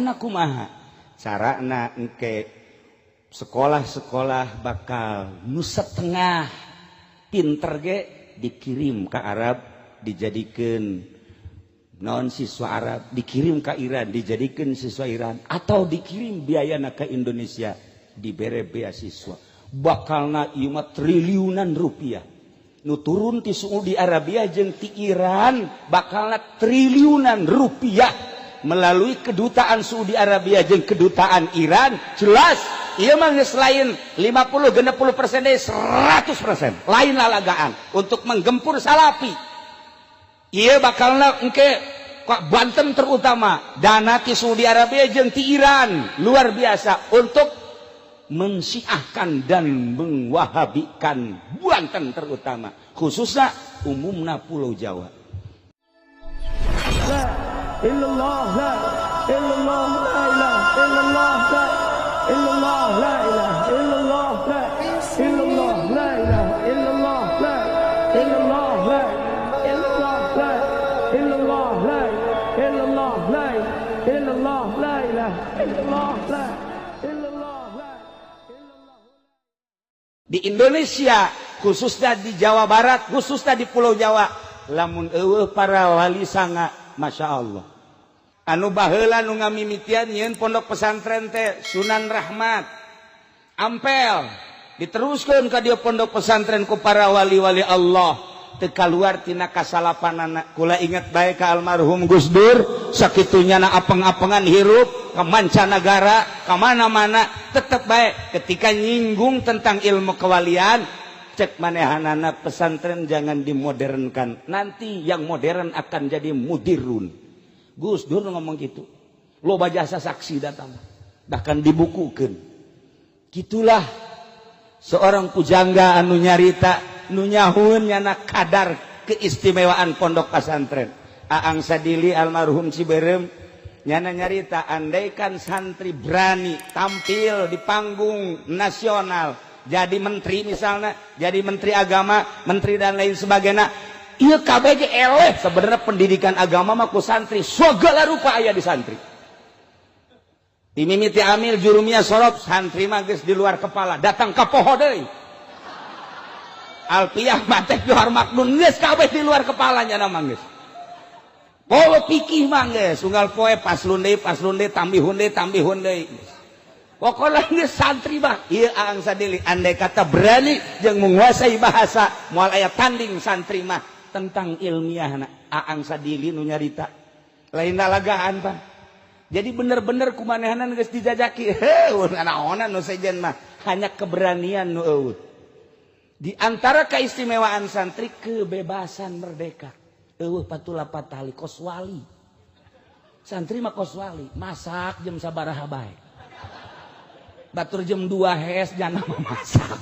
Carana kumaha? Carana engke sekolah-sekolah bakal nu setengah pinter ge dikirim ke Arab, dijadikan non siswa Arab, dikirim ke Iran, dijadikan siswa Iran, atau dikirim biayana ke Indonesia, dibere beasiswa. Bakalna ieu mah triliunan rupiah nu turun ti Saudi Arabia jeung ti Iran. Bakalna triliunan rupiah melalui kedutaan Saudi Arabia jeung kedutaan Iran. Jelas ieu mah geus lain 50 60% deui, 100%, lain lalagaan untuk menggempur salapi. Ieu bakalna engke Banten terutama dana ti Saudi Arabia jeung ti Iran luar biasa untuk mensiahkan dan mengwahabikan Banten terutama, khususnya umumna Pulau Jawa. لا إلا الله، لا إلا الله، لا إله إلا الله، لا إلا الله، لا إله إلا الله، لا إلا الله، لا إله إلا الله، لا إلا الله، لا إلا الله، لا إلا الله، لا إلا الله، لا إلا الله، لا إله إلا الله، لا إلا الله، لا. Di Indonesia, khususnya di Jawa Barat, khususnya di Pulau Jawa, lamun euweuh para wali sanga, Masya Allah. Anu baheula nu ngamimitian nyieun pondok pesantren teh Sunan Rahmat Ampel, diteruskeun ka dieu pondok pesantren ku para wali-wali Allah, teu kaluar tina kasalapanana. Kula inget bae ka almarhum Gus Dur, sakitunya na apeng-apengan hirup ke mancanagara, ka mana-mana, tetep bae ketika nyinggung tentang ilmu kewalian, cek manehanana, "Pesantren jangan dimodernkan, nanti yang modern akan jadi mudirun." Gus Dur ngomong gitu, loba jasa saksi datang, bahkan dibukukan. Gitulah seorang pujangga anu nyarita, nu nyahueun nyana kadar keistimewaan pondok pesantren. Aang Sadili almarhum Ciberem nyana nyarita, andaikan santri berani tampil di panggung nasional jadi menteri misalnya, jadi menteri agama, menteri dan lain sebagainya, iya KBG eleh. Sebenarnya pendidikan agama mah ku santri segala rupa aya di santri. Dimimiti amil, jurumiyah, sorof, santri mah geus di luar kepala, datang ka poho deui. Alpiyah, mantek, johar, maknun, geus kabeh di luar kepalanya nama geus. Polo pikih mah geus unggal poe paslun deui, paslun deui, tambihun deui, tambihun deui. Pokoknya geus santri mah ieu Aang Sadili, andai kata berani jeung menguasai bahasa, moal aya tanding santri mah tentang ilmiahna. Aang Sadili nu nyarita, lain lalagaan, Pak. Jadi bener-bener kumanehanan geus dijajaki, heuh, naonan nu sejen mah hanya keberanian nu euweuh. Di antara keistimewaan santri, kebebasan, merdeka, euweuh patula patali, kos wali. Santri mah kos wali, masak jam sabaraha bae. Batur jam 2 hes jangan masak.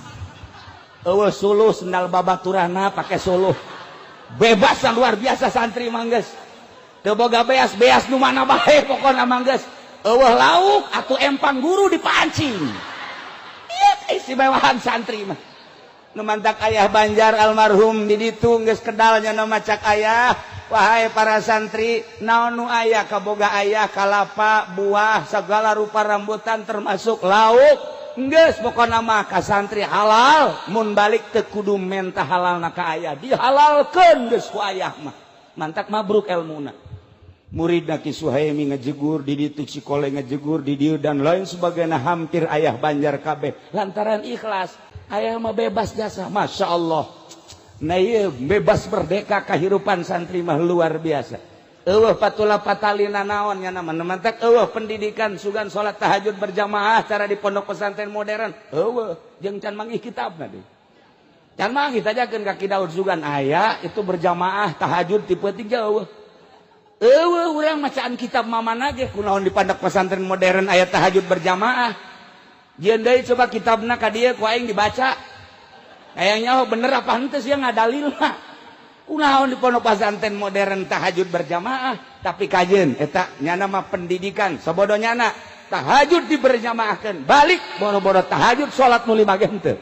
Euweuh suluh, sendal babaturana pakai suluh. Bebas luar biasa santri mah geus. Teu boga beas, beas nu mana bae pokona mah geus. Euweuh lauk atuh empang guru dipancing. Ieu keistimewaan santri mah. Nu mantak ayah Banjar almarhum di ditu geus kedalnya nu macak ayah, "Wahai para santri, naon nu aya kaboga ayah, kalapa, buah, segala rupa rambutan, termasuk lauk, geus pokona mah ka santri halal. Mun balik teu kudu menta halalna ka ayah, dihalalkeun geus ku ayah mah." Mantak mabruk elmuna. Murid Ki Suhaimi ngejegur di ditu, Cikole ngejegur di dieu, dan lain sebagainya, hampir ayah Banjar kabeh lantaran ikhlas. Ayah mah bebas jasa, Masya Allah. Nah, iya, bebas merdeka kehidupan santri mah luar biasa. Euweuh patula patalina naon nya nama mantak euweuh pendidikan sugan salat tahajud berjamaah cara di pondok pesantren modern. Euweuh jeung can manggih kitabna deui. Can manggih tajakeun ka Ki Daud sugan aya itu berjamaah tahajud tipe tiga, euweuh. Euweuh urang macaan kitab mamana ge, kunaon di pondok pesantren modern aya tahajud berjamaah. Jieun deui coba kitabna ka dieu ku aing dibaca. Kayaknya oh bener apa henteu sih ngadalil mah. Kunaon di pondok pesantren modern tahajud berjamaah, tapi kajeun eta nyana mah pendidikan sabodo nyana tahajud diberjamaahkeun, balik boro-boro tahajud, salat nu lima ge henteu.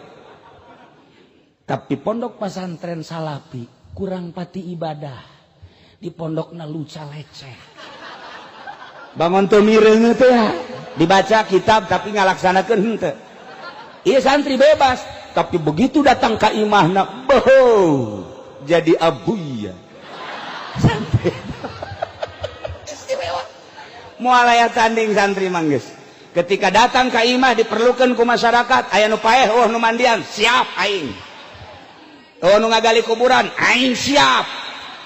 Tapi pondok pesantren salapi kurang pati ibadah. Di pondokna luca leceh. Bangun teu mireung teh ya. Dibaca kitab tapi ngalaksanakeun henteu. Iya, santri bebas, tapi begitu datang ka imahna, boho, jadi abuya. Santri istimewa. Moal aya tanding santri mah geus. Ketika datang ka imah diperlukan ku masyarakat, aya nu paeh, oh, nu mandian, siap aing. Oh, nu ngagali kuburan, aing siap.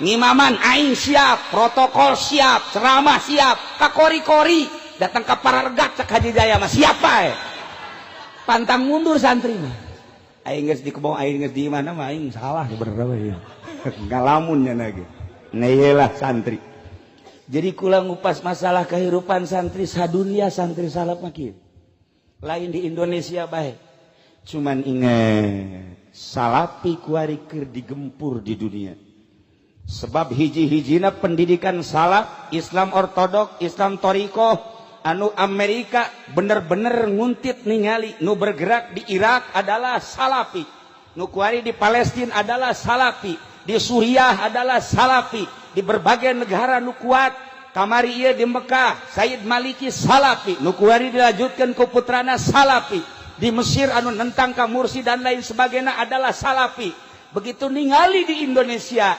Ngimaman aing siap, protokol siap, ceramah siap, kakori-kori, datang ka parargat cek Haji Jaya mah siap bae. Pantang mundur santri mah. Aing geus di kebon, aing geus di mana mah aing salah sebenarnya ya. Ngalamun nya lagi. Nah, iyalah santri. Jadi kula ngupas masalah kehidupan santri sadunia, santri salaf mah kieu. Lain di Indonesia bae. Cuman ingat, salafi kuari keur digempur di dunia. Sebab hiji-hijina pendidikan salaf, Islam ortodok, Islam toriko, anu Amerika bener-bener nguntit ningali nu bergerak di Irak adalah salafi, nu kuari di Palestina adalah salafi, di Suriah adalah salafi, di berbagai negara nu kuat kamari ieu di Mekah Said Maliki salafi, nu kuari dilanjutkan ku putrana salafi, di Mesir anu nentang ka Mursi dan lain sebagainya adalah salafi. Begitu ningali di Indonesia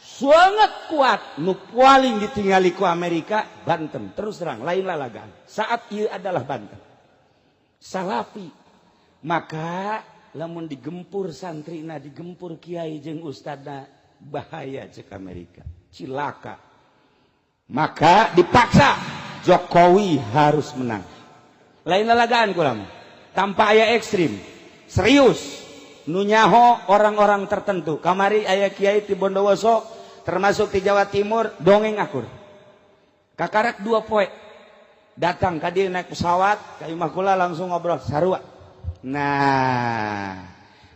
sangat kuat, nu paling ditinggali ku Amerika Banten, terus terang lain lalagan saat ieu adalah Banten salafi. Maka lamun digempur santrina, digempur kiai jeung ustadna, bahaya cek Amerika, cilaka. Maka dipaksa Jokowi harus menang. Lain lalagaan kula mah, tanpa aya ekstrim, serius. Nu nyaho orang-orang tertentu. Kamari aya kiai ti Bondowoso, termasuk di Jawa Timur, dongeng akur. Kakarak 2 poe datang ka dieu naik pesawat ka imah kula, langsung ngobrol sarua. Nah,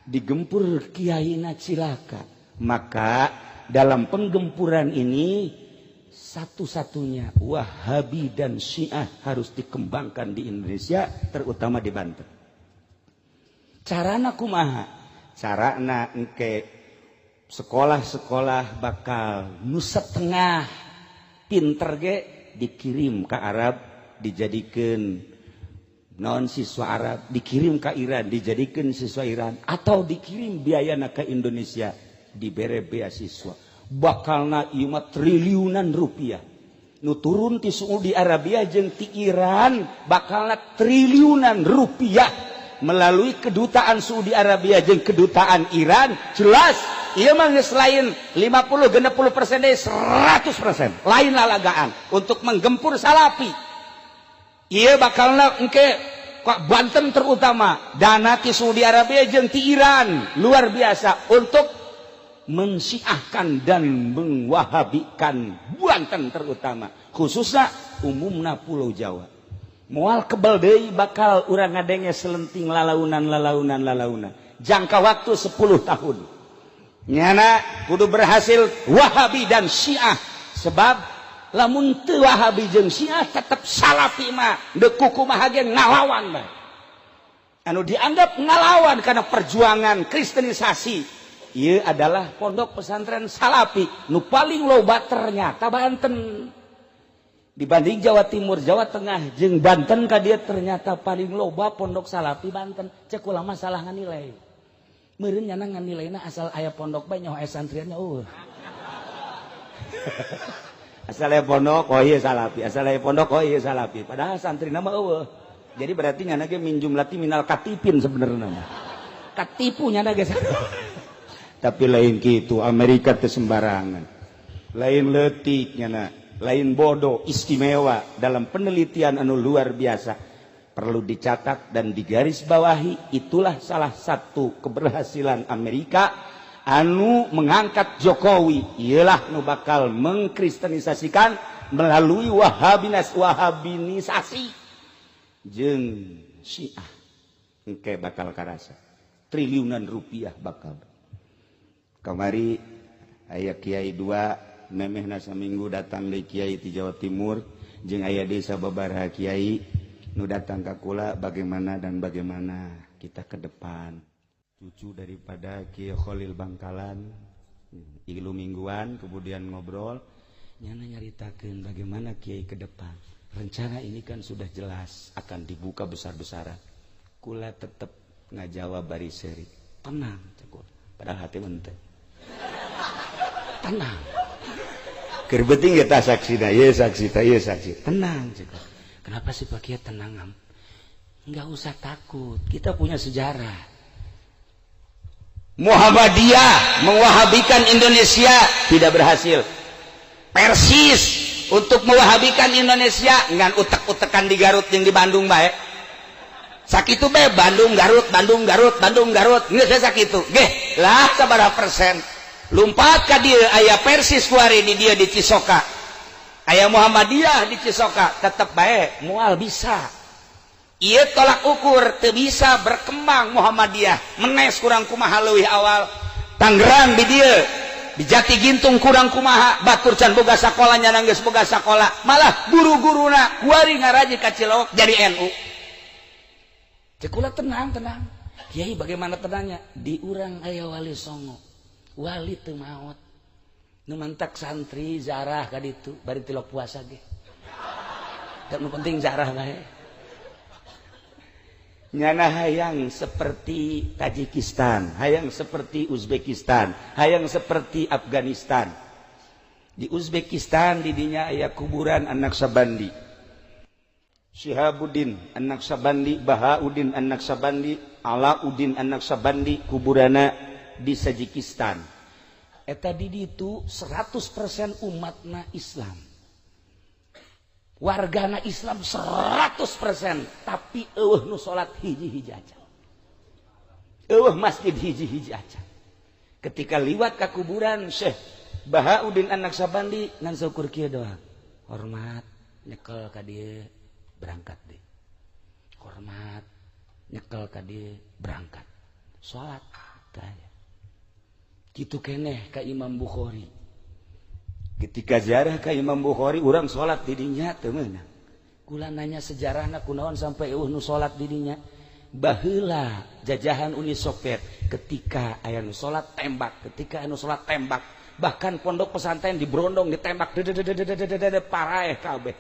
digempur kiaina cilaka. Maka dalam penggempuran ini satu-satunya Wahabi dan Syiah harus dikembangkan di Indonesia, terutama di Banten. Carana kumaha? Carana engke sekolah-sekolah bakal nu setengah pinter ge dikirim ke Arab, dijadikan non siswa Arab, dikirim ke Iran, dijadikan siswa Iran, atau dikirim biaya ke Indonesia, dibere beasiswa. Bakalna ieu mah triliunan rupiah nu turun ti Saudi Arabia jeung ti Iran, bakalna triliunan rupiah melalui kedutaan Saudi Arabia jeung kedutaan Iran. Jelas ieu mah geus lain 50 60% deui, 100%, lain lalagaan untuk menggempur salafi. Ieu bakalna engke kok Banten terutama dana ti Saudi Arabia jeung ti Iran luar biasa untuk mensiahkan dan mengwahabikan Banten terutama, khususnya umumna Pulau Jawa. Moal kebel deui bakal urang ngadenge selenting lalaunan lalaunan lalaunan. Jangka waktu 10 tahun nyana kudu berhasil Wahabi dan Syiah, sebab lamun teu Wahabi jeung Syiah tetep Salafi mah deuk kumaha ge ngalawan bae, anu dianggap ngalawan karena perjuangan kristenisasi. Ieu adalah pondok pesantren Salafi nu paling loba ternyata Banten dibanding Jawa Timur, Jawa Tengah jeung Banten ka dieu. Ternyata paling loba pondok Salafi Banten. Cek ulama salah nganilai meureun, nyana nganilaina asal aya pondok bae, nyaho aya santriannya. Oh, asal aya pondok, oh iya Salafi, asal aya pondok, oh iya Salafi, padahal santri nama eueuh. Jadi berarti nyana ge min jumlati minal katipin, sebenarnya mah katipu nyana ge. Tapi lain gitu, Amerika teh sembarangan, lain letik nyana, lain bodoh, istimewa dalam penelitian anu luar biasa. Perlu dicatat dan digarisbawahi, itulah salah satu keberhasilan Amerika anu mengangkat Jokowi, ialah nu bakal mengkristenisasikan melalui Wahabinas, Wahabinisasi jeung Syiah. Engke bakal karasa triliunan rupiah bakal. Kamari aya kiai dua, memehna saminggu datang deui kiai di Jawa Timur jeung aya desa babaraha kiai nu datang ka kula, bagaimana dan bagaimana kita ke depan. Cucu daripada Kiai Khalil Bangkalan, ilu mingguan, kemudian ngobrol. Nyana nyaritakeun bagaimana, Kiai, ke depan rencana ini kan sudah jelas akan dibuka besar-besaran. Kula tetep ngajawab bari seri, "Tenang," cek, padahal hati ente tenang. Keur penting kita saksi dah, ye saksi ta, ye saksi. "Tenang," cek. "Kenapa sih, Pak Kiai, tenang am?" Nggak usah takut, kita punya sejarah. Muhammadiyah mewahabikan Indonesia tidak berhasil. Persis untuk mewahabikan Indonesia ngan utek-utekan di Garut yang di Bandung baik. Sakitu be, Bandung Garut, Bandung Garut, Bandung Garut, geus sakitu ge lah. Sabaraha persen lumpat ka dieu? Aya Persis kuari di dia di Cisoka, aya Muhammadiyah di Cisoka, tetep bae moal bisa. Ieu tolak ukur, teu bisa berkembang Muhammadiyah. Menes kurang kumaha leuwih awal Tangerang di dieu di Jati Gintung kurang kumaha, batur can boga sakola, nya geus boga sakola. Malah guru-guruna kuari ngaraji ka Cilawak jadi NU. Cek kula, "Tenang, tenang, Kiai." "Bagaimana tenangnya? Di urang aya Wali Songo, wali teu maot. Nu mantak santri zarah ka ditu bari tilok puasa ge. Da nu penting zarah bae." Nyana hayang seperti Tajikistan, hayang seperti Uzbekistan, hayang seperti Afghanistan. Di Uzbekistan didinya aya kuburan anak Sabandi, Syihabuddin anak Sabandi, Bahauddin anak Sabandi, Alauddin anak Sabandi, kuburana di Tajikistan. Eta di ditu 100% umatna Islam, wargana Islam 100%, tapi euweuh nu salat hiji-hiji aja, euweuh masjid hiji-hiji aja. Ketika liwat ke kuburan Syekh Bahauddin anak Sabandi, ngan syukur kieu doang, hormat, nyekel ka dieu, berangkat deh, hormat, nyekel ka dieu, berangkat salat. Tanya gitu keneh ka Imam Bukhari. Ketika ziarah ka Imam Bukhari, urang salat di dinya teu meunang. Kula nanya sejarahna, kunaon sampai euweuh nu salat di dinya? Baheula jajahan Uni Soviet, ketika aya nu salat tembak, ketika anu salat tembak. Bahkan pondok pesantren diberondong, ditembak, paraeh kabeh.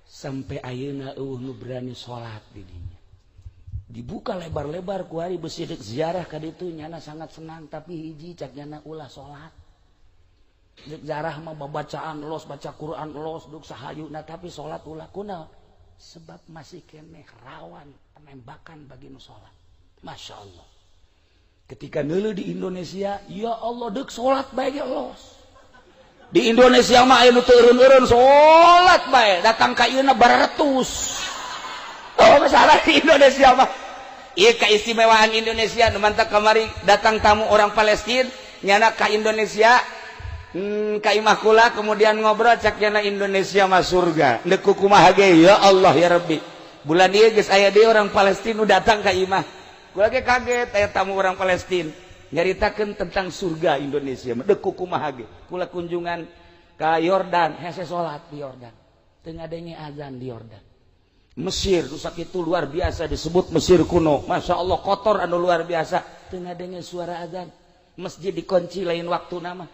Sampai ayeuna euweuh nu berani salat di dinya. Dibuka lebar-lebar kuari besi. Dek ziarah ka ditu, nyana sangat senang, tapi hiji cak nyana, ulah salat. Dek ziarah mah babacaan los, baca Quran los, duk sahayuna, tapi salat ulah. Kunaon? Sebab masih keneh rawan penembakan bagi nu salat. Masya Allah, ketika neuleuh di Indonesia, ya Allah, dek salat bae ge los. Di Indonesia mah aya nu teu eureun-eureun salat bae, datang ka ieu baratus. Oh, masalah di Indonesia mah. Iya, keistimewaan Indonesia nu mantak kamari datang tamu orang Palestina, nyana ka Indonesia, ka imah kula, kemudian ngobrol, cak nyana Indonesia mah surga. Deuk kumaha ge, ya Allah ya Rabbi. Bulan ieu geus aya deui orang Palestina nu datang ka imah. Kula ge kaget aya tamu orang Palestina nyaritakeun tentang surga Indonesia. Deuk kumaha ge. Kula kunjungan ka Yordan, hese salat di Yordan. Teu ngadenge azan di Yordan. Mesir rusak itu luar biasa, disebut Mesir kuno. Masya Allah, kotor anu luar biasa, teu ngadenge suara azan, masjid dikunci lain waktu nama.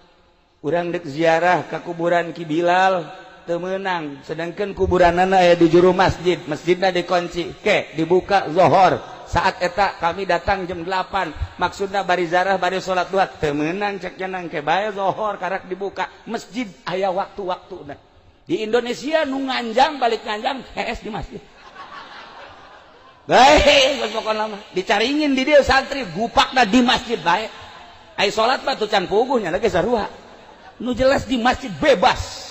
Urang dek ziarah ke kuburan Ki Bilal teu meunang, sedangkan kuburanana aya di juru masjid, masjidna dikunci. Ke dibuka zohor saat eta kami datang jam 8, maksudna bari ziarah bari salat duha, teu meunang cek nang ke bae zohor karak dibuka masjid, aya waktu-waktu. Nah, di Indonesia nu nganjang balik nganjang hees di masjid. Baik, pokokna mah dicaringin di dia santri gupakna di masjid bae. Ai salat mah tuh can puguhnya lagi sarua. Nu jelas di masjid bebas.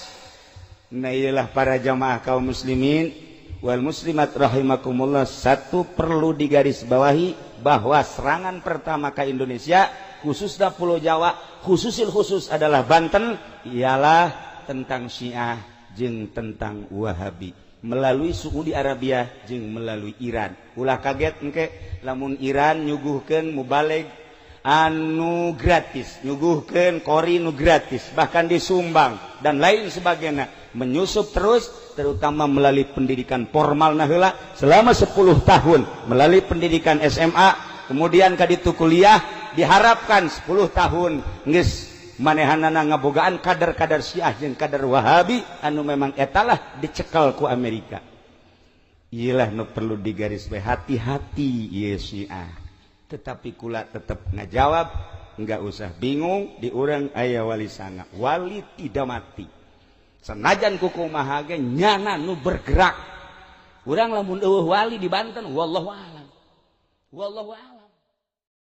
Nah, iyalah para jamaah kaum muslimin wal muslimat rahimakumullah, satu perlu digarisbawahi bahwa serangan pertama ke Indonesia, khususnya Pulau Jawa, khususil khusus adalah Banten, ialah tentang Syiah jeung tentang Wahabi melalui Saudi Arabia jeung melalui Iran. Ulah kaget engke lamun Iran nyuguhkeun mubalig anu gratis, nyuguhkeun qori nu gratis, bahkan disumbang dan lain sebagainya, menyusup terus, terutama melalui pendidikan formal nah heula selama 10 tahun melalui pendidikan SMA, kemudian kaditu kuliah. Diharapkan 10 tahun geus Manehanana ngabogaan kader-kader Syiah jeung kader Wahabi anu memang etalah dicekal ku Amerika. Iyalah nu perlu digaris bae, hati-hati ieu Syiah. Tetapi kula tetap ngajawab, nggak usah bingung, di urang aya wali sanga, wali tidak mati. Senajan kukumaha ge nyana nu bergerak. Urang lamun eueuh wali di Banten, wallahu alam. Wallahu alam.